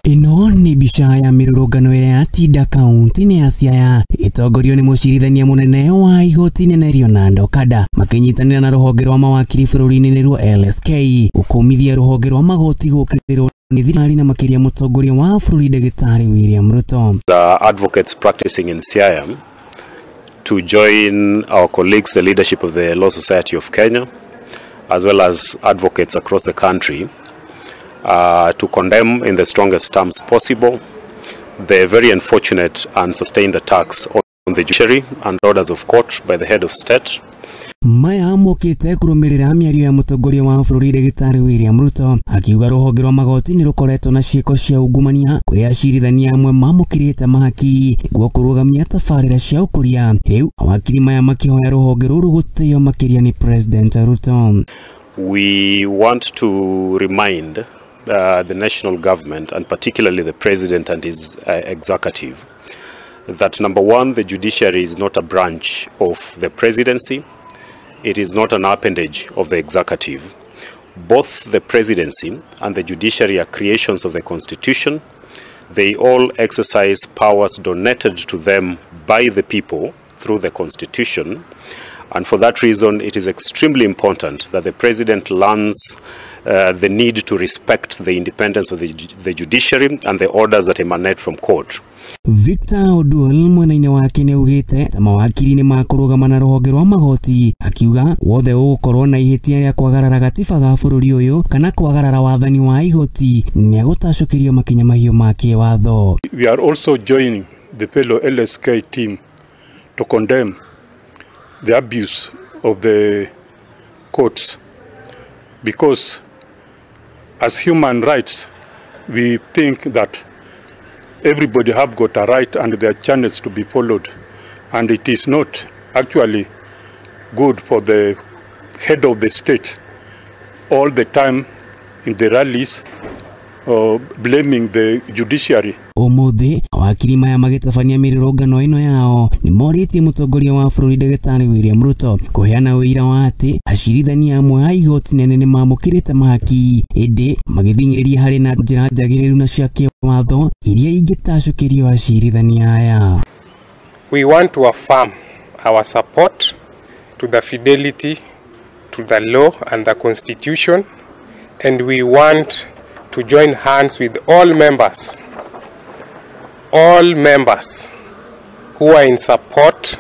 Ĩno nĩ mbica ya mĩrũrũngano ĩrĩa yatinda kaunti-inĩ ya Siaya ĩgĩtongorio nĩ mũcirithania mũnene wa igoti inene Leonard Okada makĩnyitanĩra na rũhonge rwa mawakiri bũrũri-inĩ nĩruo LSK gũkũmithia rũhonge rwa magoti gũkĩrĩrwo nĩ thirikari na makĩria mũtongoria wa bũrũri Ndagĩtarĩ William Ruto. The advocates practicing in Siaya to join our colleagues, the leadership of the Law Society of Kenya, as well as advocates across the country, to condemn in the strongest terms possible the very unfortunate and sustained attacks on the judiciary and orders of court by the head of state. Maya mokĩte kũrũmĩrĩra mĩario ya mũtongoria wa bũrũri Ndagĩtarĩ William Ruto akiuga rũhonge rwa magoti nĩ rũkoretwo na ciĩko cia ungumania kũrĩa acirithania amwe mamũkĩrĩte mahaki nĩguo kũrũgamia tabarĩra cia ũkũria. Rĩu mawakiri maya makĩhoya rũhonge rũrũ gũtĩo makĩria nĩ President Ruto. We want to remind the national government and particularly the president and his executive that, number one, the judiciary is not a branch of the presidency. It is not an appendage of the executive. Both the presidency and the judiciary are creations of the constitution. They all exercise powers donated to them by the people through the constitution. And for that reason, it is extremely important that the president learns the need to respect the independence of the judiciary and the orders that emanate from court. Victor Oduol mwena-inĩ wake nĩ augĩte ta mawakiri nĩ makũrũgama na rũhonge rwa magoti akiuga wothe ũgũkorwo na ihĩtia rĩa kwagarara gatiba ga bũrũri ũyũ kana kwagarara wathani wa igoti nĩ agũtacũkĩrio makinya mahiũ ma kĩwatho. We are also joining the fellow LSK team to condemn the abuse of the courts, because as human rights we think that everybody have got a right and their channels to be followed, and it is not actually good for the head of the state all the time in the rallies blaming the judiciary. Ũmũthĩ mawakiri maya magĩtabania mĩrũrũngano ĩno yao nĩ morĩtie mũtongoria wa bũrũri Ndagĩtarĩ William Ruto kũheana ũira wa atĩ acirithania amwe a igoti nene nĩ mamũkĩrĩte mahaki ĩndĩ magĩthing'ĩrĩria harĩ na njĩra njagĩrĩru na cia kĩwatho iria ingĩtacũkĩrio acirithania aya. We want to affirm our support to the fidelity to the law and the constitution, and we want to join hands with all members who are in support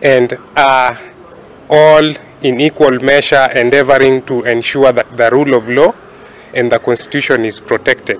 and are all in equal measure endeavoring to ensure that the rule of law and the constitution is protected.